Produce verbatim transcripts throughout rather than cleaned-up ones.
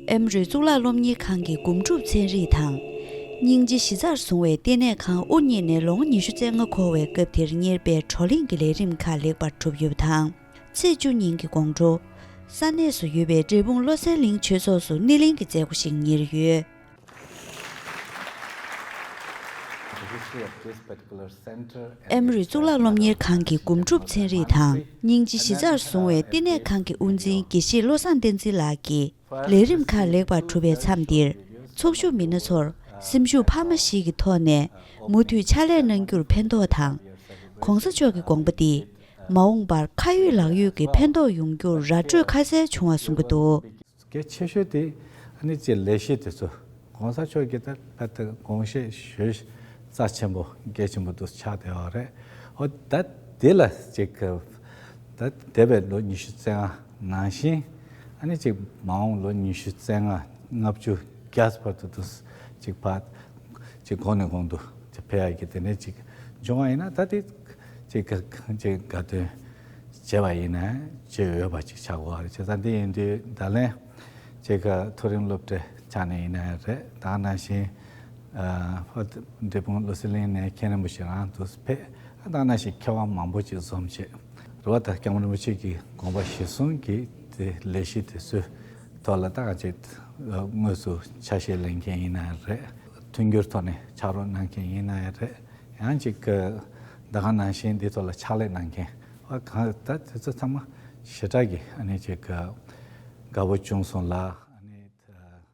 ཨེམ་རི་གཙུག་ལག་སློབ་གཉེར་ཁང་གི་སྒོམ་སྒྲུབ་ཚན་རིག་དང་། སྙིང་རྗེ་གཞི་རྩར་བཟུང་བའི་ལྟེ་གནས་ཁང་དབུ་བརྙེས་ནས་ལོ་ངོ་ཉི་ཤུ་རྩ་ལྔ་འཁོར་བའི་སྐབས་དེར་གཉེར་པའི་བགྲོ་གླེང་གི་ལས་རིམ་ཁག་ལེགས་པར་གྲུབ་ཡོད་པ་དང་། ཚེས་བཅུ་ཉིན་གྱི་དགོང་དྲོ། ས་གནས་སུ་ཡོད་པའི་འབྲས་སྤུངས་བློ་གསལ་གླིང་ཆོས་ཚོགས་སུ་སྣེ་ལེན་གྱི་མཛད་སྒོ་ཞིག་གཉེར་ཡོད། ཨེམ་རི་གཙུག་ལག་སློབ་གཉེར་ཁང་གི་སྒོམ་སྒྲུབ་ཚན་རིག་དང་སྙིང་རྗེ་གཞི་རྩར་བཟུང་བའི་ལྟེ་གནས་ཁང་གི་དབུ་འཛིན་དགེ་བཤེས་བློ་བཟང་བསྟན་འཛིན་ལགས་ཀྱིས་ལས་རིམ་ཁག་ལེགས་པར་གྲུབ་པའི་མཚམས་འདིར་ཚོགས་ཞུགས་མི་སྣ་ཚོར་སེམས་ཤུགས་འཕར་མ་ཞིག་གི་ཐོག་ནས་མུ་མཐུད་ཕྱག་ལས་གནང་རྒྱུར་ཕན་ཐོགས་དང་། གོང་ས་མཆོག་གི་དགོངས་པ་འདིས་མ་འོངས་པར་ཁ་ཡོད་ལག་ཡོད་ཀྱི་ཕན་ཐོགས་ཡོང་རྒྱུར་ར་སྤྲོད་ཁ་གསལ་བྱུང་བ་གསུང་གི་འདུག། གལ་ཆེ་ཤོས་དེ་ཨ་ནི་ཅེས་ལས་གཞི་དེ་ཚོ་༸གོང་ས་མཆོག་གིས་ད་ཕར་ད་དགོངས་བཞེས་ཞུས་རྩ་ཆེན་པོ་གལ་ཆེན་པོ་དུ་ཆགས་བསྡད་པ་རེད། ཨོ་ད་དེ་ལ་ཅིག་ད་འདས་པའི་ལོ་ཉི་ཤུ་རྩ་ལྔ་ནང་བཞིན་ཨ་ནི་ཅིག་མ་འོངས་ལོ་ཉི་ཤུ་རྩ་ལྔ་ལྔ་བཅུ་བརྒྱ་བར་དུ་དུ་ཅིག་ཕར་ཅིག་གོང་ནས་གོང་དུ་ཅིག་འཕེལ་ཡག་གི་དེ་ནས་ཅིག་འབྱུང་བ་ཡིན་ན་ད་དེ་ཅིག་ག་ཅིག་དགའ་སྟོན་བྱས་པ་ཡིན་ན་བྱས་ཡོད་པ་ཅིག་ཆགས་དགོས་པ་རེད། བྱས་ཙང་འདི་ཡིན་དུས་ད་ལན་ཅིག་མཐོ་རིམ་སློབ་གྲྭའི་ཆ་ནས་ཡིན་ན་རེད། ད་ནང་བཞིན་ཨ་ཧོ་འབྲས་སྤུངས་བློ་གསལ་གླིང་ནས་མཁན་རིན་པོ་ཆེ་རང་དུ་ཕེབས། ད་ནང་བཞིན་མཁས་དབང་མང་པོ་ཅིག་འཛོམས་བྱས་རེད་བ། ད་སྐྱབས་མགོན་རིན་པོ་ཆེ་གི་དགོངས་པ་གཞིར་བཟུང་གི་དེ་ལས་གཞི་དེ་ཚོའི་ཐོག་ལ་ད་ཅིག་དངོས་སུ་ཆ་ཤས་ལེན་མཁན་ཡིན་ན་རེད། མཐུན་འགྱུར་ཐོག་ནས་ཕྱག་རོགས་གནང་མཁན་ཡིན་ན་རེད། ཡང་ཅིག་ད་ག་ནང་བཞིན་འདི་ཐོག་ལ་ཕྱག་ལས་གནང་མཁན་བ་གང་ད་དེ་ཚོ་ཚང་མ་ཞེ་དྲག་གི་ཨ་ནི་ཅིག་དགའ་པོ་བྱུང་སོང་ལ་ཨ་ནི།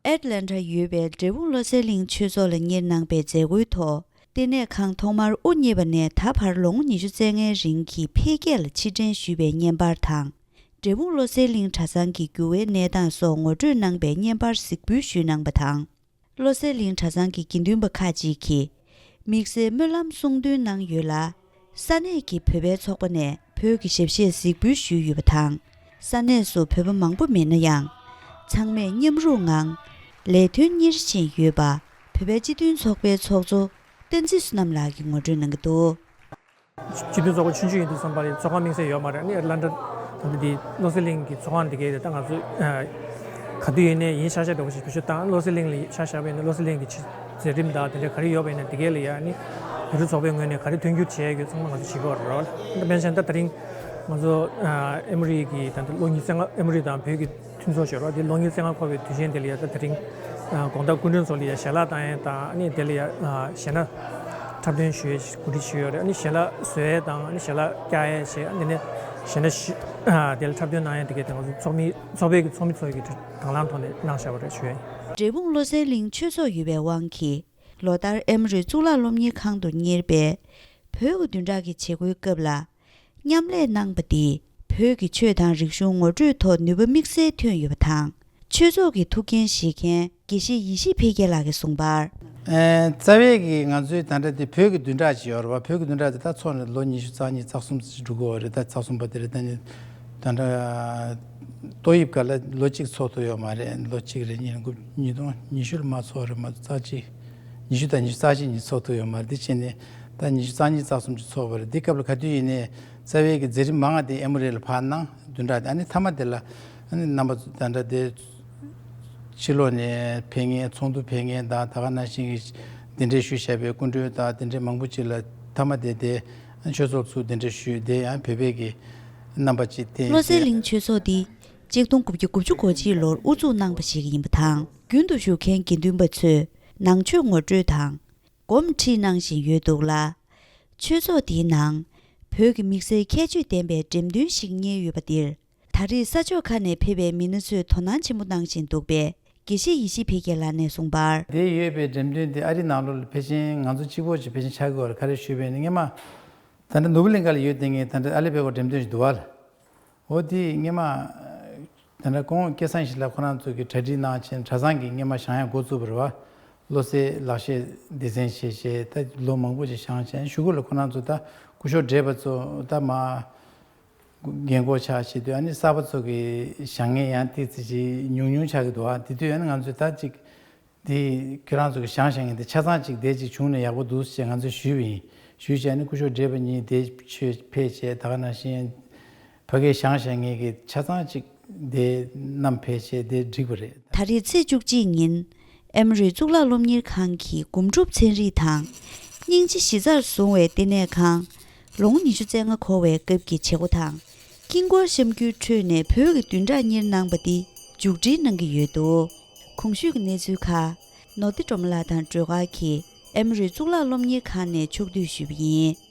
ཨེཊ་ལན་ཊ་ཡོད་པའི་འབྲས་སྤུངས་བློ་གསལ་གླིང་ཆོས་ཚོགས་ལ་གཉེར་གནང་པའི་མཛད་སྒོའི་ཐོག་ལྟེ་གནས་ཁང་ཐོག་མར་དབུ་བརྙེས་པ་ནས་ད་བར་ལོ་ངོ་ཉི་ཤུ་རྩ་ལྔའི་རིང་གི་འཕེལ་རྒྱས་ལ་ཕྱིར་དྲན་ཞུས་པའི་བརྙན་པར་དང་། འབྲས་སྤུངས་བློ་གསལ་གླིང་གྲྭ་ཚང་གི་འགྱུར་བའི་གནས་སྟངས་སོགས་ངོ་སྤྲོད་གནང་པའི་བརྙན་པར་གཟིགས་འབུལ་ཞུས་གནང་བ་དང་། བློ་གསལ་གླིང་གྲྭ་ཚང་གི་དགེ་འདུན་པ་ཁག་ཅིག་གིས་དམིགས་བསལ་སྨོན་ལམ་གསུང་འདོན་གནང་ཡོད་ལ། ས་གནས་ཀྱི་བོད་པའི་ཚོགས་པ་ནས་བོད་ཀྱི་ཞབས་གཞས་གཟིགས་འབུལ་ཞུས་ཡོད་པ་དང་། ས་གནས་སུ་བོད་པ་མང་པོ་མེད་ན་ཡང་། ཚང་མས་མཉམ་རུབ་ངང་ལས་དོན་གཉེར་བཞིན་ཡོད་པ་བོད་པའི་སྤྱི་མཐུན་ཚོགས་པའི་ཚོགས་གཙོ་བསྟན་འཛིན་བསོད་ནམས་ལགས་ཀྱིས་ངོ་སྤྲོད་གནང་གི་འདུག། སྤྱི་མཐུན་ཚོགས་པ་ཆུང་ཆུང་ཡིན་དུས་ཙམ་པ་ལ་ཚོགས་ཁང་དམིགས་བསལ་ཡོད་མ་རེད། ཨ་ནི་ཨེཊ་ལན་ཊ་ད་ལྟ་འདི་བློ་གསལ་གླིང་གི་ཚོགས་ཁང་འདི་གའི་རེད། ད་ང་ཚོ་ག་དུས་ཡིན་ནའི་ཡིན་ཤག་ཤག་འདྲ་བོ་ཞིག་བེད་སྤྱོད་བཏང་། བློ་གསལ་གླིང་ལ་ཤག་ཤག་བས་ནས་བློ་གསལ་གླིང་གི་ཆེད་མཛད་རིམ་དང་དེ་འདྲ་ག་རེ་ཡོད་པ་ཡིན་ན་འདི་གའི་ལ་ཡ་ཨ་ནི་བོད་རིགས་ཚོགས་པའི་ངོས་ནས་ག་རེ་མཐུན་འགྱུར་བྱས་ཡོད་ཚང་མ་ང་ཚོ་བྱེད་ཀྱི་ཡོད་རེད། ད་དཔེར་ན་ད་དེ་རིང་ང་ཚོ་ཨེ་མོ་རི་གི་ད་ལྟ་ལོ་ཉི་ཤུ་རྩ་ལྔ་ཨེ་མོ་རི་དང་བོད་ཀྱི་མཐུན་ཚོགས་ཞེས་རོགས་འདི་ལོ་ཉི་ཤུ་རྩ་ལྔ་འཁོར་བའི་དུས་ཆེན་དེ་ལ་ཡ་ད་དེ་རིང་དགོང་དག་སྐུ་མགྲོན་ཚོ་ལ་ཡ་ཞལ་ལག་བཏང་ཡས་དང་ཨ་ནི་དེ་ལ་ཡ་གཞས་སྣ་འཁྲབ་སྟོན་ཞུ་ཡས་གོ་སྒྲིག་ཞུས་ཡོད་རེད། ཨ་ནི་ཞལ་ལག་བཟོ་ཡས་དང་ཨ་ནི་ཞལ་ལག་བཀྱག་ཡས་བྱས་ཨ་ནི་ནས་གཞས་སྣ་ཞུ་དེ་ལ་འཁྲབ་སྟོན་གནང་ཡས་དེ་གས་དེ་ང་ཚོ་ཚོགས་མི་ཚོགས་པའི་གི་ཚོགས་མི་ཚོ་གི་དང་བླངས་ཐོག་ནས་གནང་བཞག་པ་རེད་ཞུ་ཡས། འབྲས་སྤུངས་བློ་གསལ་གླིང་ཆོས་ཚོགས་ཡོད་པའི་དབང་གིས་ལོ་ལྟར་ཨེ་མོ་རི་གཙུག་ལག་སློབ་གཉེར་ཁང་དུ་གཉེར་པའི་བོད་ཀྱི་བདུན་ཕྲག་གི་བྱེད་སྒོའི་སྐབས་ལ། མཉམ་ལས་གནང་པ་འདིས་བོད་ཀྱི་ཆོས་དང་རིག་གཞུང་ངོ་སྤྲོད་ཐོག་ནུས་པ་དམིགས་བསལ་ཐོན་ཡོད་པ་དང་། ཆོས་ཚོགས་ཀྱི་ཐུགས་འགན་བཞེས་མཁན་དགེ་བཤེས་ཡེ་ཤེས་འཕེལ་རྒྱས་ལགས་ཀྱིས་གསུངས་པར། ཨེ་རྩ་བའི་གི་ང་ཚོའི་ད་ལྟ་དེ་བོད་ཀྱི་བདུན་ཕྲག་ཅིག་ཡོད་རེད་བ། བོད་ཀྱི་བདུན་ཕྲག་དེ་ད་ཚོགས་ནས་ལོ་ཉི་ཤུ་རྩ་གཉིས་རྩ་གསུམ་ཅིག་འགྲོ་གི་ཡོད་རེད། ད་རྩ་གསུམ་པ་དེ་རེད། ད་ནི་ད་ལྟ་ཏོག་དབྱིབས་སྒང་ལ་ལོ་གཅིག་ཚོགས་ཐུབ་ཡོད་མ་རེད། ལོ་གཅིག་རེད། ཉིས་ལྔ་དགུ་ཉིས་སྟོང་ཉི་ཤུ་ལ་མ་ཚོགས་རེད། མ་གཏོགས་རྩ་གཅིག་ཉི་ཤུ་དང་ཉི་ཤུ་རྩ་གཅིག་ཉིན་ཚོགས་ཐུབ་ཡོད་མ་རེད། དེ་བྱས་ནས་ད་ཉི་ཤུ་རྩ་གཉིས་རྩ་གསུམ་ཅིག་ཚོགས་པ་རེད། འདི་སྐབས་ལ་ག་དུས་ཡིན་ནའི་རྩ་བའི་གི་མཛད་རིམ་མང་བ་དེ་ཨེ་མོ་རི་ལ་ཕར་གནང་བདུན་ཕྲག་དེ། ཨ་ནི་མཐའ་མ་དེ་ལ་ཨ་ནི་རྣམ་པ་ཚོ་ད་ལྟ་དེ་ཕྱི་ལོགས་ནས་ཕེབས་མཁན་ཚོགས་འདུ་ཕེབས་མཁན་དང་ད་ག་ནང་བཞིན་གྱི་གདན་འདྲེན་ཞུས་བཞག་པའི་སྐུ་མགྲོན་དང་དེ་འདྲའི་མང་པོ་ཅིག་ལ་མཐའ་མ་དེ་དེ་ཆོས་ཚོགས་ཚུར་གདན་འདྲེན་ཞུས་དེ་ཡང་བོད་པའི་གི་རྣམ་པ་ཅིག་བསྟན་བློ་གསལ་བྱས། གླིང་ཆོས་ཚོགས་འདི་གཅིག་སྟོང་དགུ་བརྒྱ་དགུ་བཅུ་གོ་གཅིག་ལོར་དབུ་འཛུགས་གནང་པ་ཞིག་ཡིན་པ་དང་། རྒྱུན་དུ་བཞུགས་མཁན་དགེ་འདུན་པ་ཚོས་ནང་ཆོས་ངོ་སྤྲོད་དང་། སྒོམ་ཁྲིད་གནང་བཞིན་ཡོད་འདུག་ལ། ཆོས་ཚོགས་འདིའི་ནང་བོད་ཀྱི་དམིགས་བསལ་ཁྱད་ཆོས་ལྡན་པའི་འགྲེམས་སྟོན་ཞིག་གཉེར་ཡོད་པ་འདིར། ད་རེས་ས་ཕྱོགས་ཁག་ནས་ཕེབས་པའི་མི་སྣ་ཚོས་དོ་སྣང་ཆེན་པོ་གནང་བཞིན་འདུག་པས། དགེ་བཤེས་ཡེ་ཤེས་འཕེལ་རྒྱས་ལགས་ནས་གསུངས་པར། འདིར་ཡོད་པའི་འགྲེམས་སྟོན་འདི་ཨ་རིའི་ནང་ལོགས་ལ་ཕལ་ཆེར་ང་ཚོ་གཅིག་པོ་ཅིག་ཕལ་ཆེར་ཆགས་ཀྱི་ཡོད་རེད། ག་རེ་ཞུས་པ་ཡིན་ན་སྔོན་མ་ད་ལྟ་ནོར་བུ་གླིང་ག་ལ་ཡོད་བསྡད་མཁན་ད་ལྟ་ཨ་ལེ་པེ་ཀོ་འགྲེམས་སྟོན་ཞིག་འདུག་བ། འོ་དེ་སྔོན་མ་ད་ལྟ་ཁོང་སྐལ་བཟང་ཞིག་ལ་ཁོ་རང་ཚོ་གི་གྲ་སྒྲིག་གནང་བྱས་གྲྭ་ཚང་གི་སྔོན་མ་བཞེངས་ཡག་འགོ་བཙུགས་པ་རེད་བ། བློ་གསལ་ལག་ཤེས་སྡེ་ཚན་བྱས་བྱས་ད་ལོ་མང་པོ་ཞིག་བཞེངས་བྱས་གཞུག་གུ་ལ་ཁོ་རང་ཚོ་ད་སྐུ་ཞབས་བགྲེས་པ་ཚོ་ད་མ་རྒན་གོག་ཆགས་བྱེད་དུས་ཨ་ནི་གསར་པ་ཚོ་གི་བཞེངས་མཁན་ཡང་ཏོག་ཙམ་ཅིག་ཉུང་ཉུང་ཆགས་ཀྱི་འདུག་ཨ། དེ་དུས་ཨ་ནི་ང་ཚོས་ད་ཅིག་འདི་ཁྱོད་རང་ཚོ་གི་བཞེངས་བཞེངས་མཁན་དེ་ཆ་ཚང་ཅིག་དེ་ཅིག་བྱུང་ན་ཡག་པོ་འདུག་ཅེས་ང་ཚོས་ཞུས་པ་ཡིན། ཞུས་བྱས་ཨ་ནི་སྐུ་ཞབས་བགྲེས་པ་གཉིས་དེ་ཆོས་ཕེབས་བྱས་ད་ག་ནང་བཞིན་ཕ་གིར་བཞེངས་བཞེངས་མཁན་གྱི་ཆ་ཚང་ཅིག་ དེ་བསྣམས་ཕལ་ཆེར་དེ་འགྲིག་པ་རེད། ད་རེས་ཚེས་བཅུ་གཅིག་ཉིན་ཨེ་མོ་རི་གཙུག་ལག་སློབ་གཉེར་ཁང་གི་སྒོམ་སྒྲུབ་ཚན་རིག་དང་། སྙིང་རྗེ་གཞི་རྩར་བཟུང་བའི་ལྟེ་གནས་ཁང་། ལོ་ངོ་ཉི་ཤུ་རྩ་ལྔ་འཁོར་བའི་སྐབས་ཀྱི་བྱེད་སྒོ་དང་། དཀྱིལ་འཁོར་བཤམས་རྒྱུའི་ཁྲོད་ནས་བོད་ཀྱི་བདུན་ཕྲག་གཉེར་གནང་པ་འདི་མཇུག་སྒྲིལ་གནང་གི་ཡོད་འདུག་གོང་ཞུས་ཀྱི་གནས་ཚུལ་ཁག་ནོར་བདེ་སྒྲོལ་མ་ལགས་དང་སྒྲོལ་དཀར་གྱིས་ཨེ་མོ་རི་གཙུག་ལག་སློབ་གཉེར་ཁང་ནས་ཕྱོགས་བསྡུས་ཞུས་པ་ཡིན།